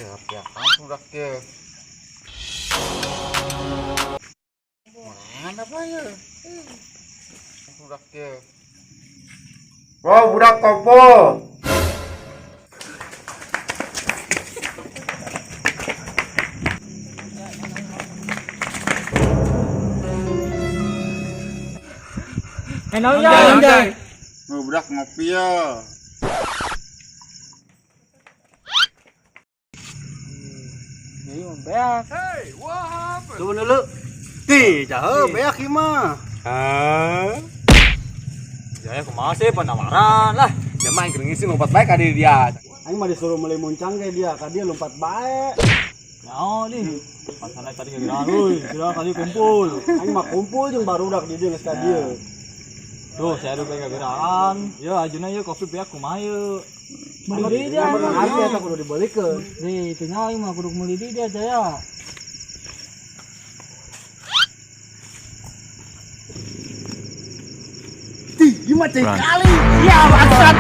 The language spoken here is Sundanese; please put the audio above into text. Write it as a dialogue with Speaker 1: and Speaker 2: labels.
Speaker 1: Siap-siapan budak ya. Mana apa ya? Budak ya. Wow, budak kopo.
Speaker 2: Eh, naon jang?
Speaker 1: Oh, budak ngopi ya.
Speaker 2: Jadi mah beak.
Speaker 3: Tunggu dulu. Ti, jauh beak ieu mah.
Speaker 4: Ya kumaha sih penawaran lah.
Speaker 3: Dia mah keur ngisi lompat bae ka diri dia. Aing mah disuruh meuli muncang ge dia, ka dia lompat bae.
Speaker 4: Naon di? Pasana tadi geura euy, geura kali kumpul.
Speaker 3: Aing mah kumpul jeung barudak di dieu geus ka dieu.
Speaker 4: Tuh, saya udah pengen geraan. Ya, ajuna yeuh kopi beak kumaha yeuh.
Speaker 2: Meuli deui dia.
Speaker 3: Harga eta kudu dibeulikeun.
Speaker 2: Nih, tinggal aing mah kudu meuli deui dia Jaya.
Speaker 3: Ti, ieu mah cai kali. Ya bangsat.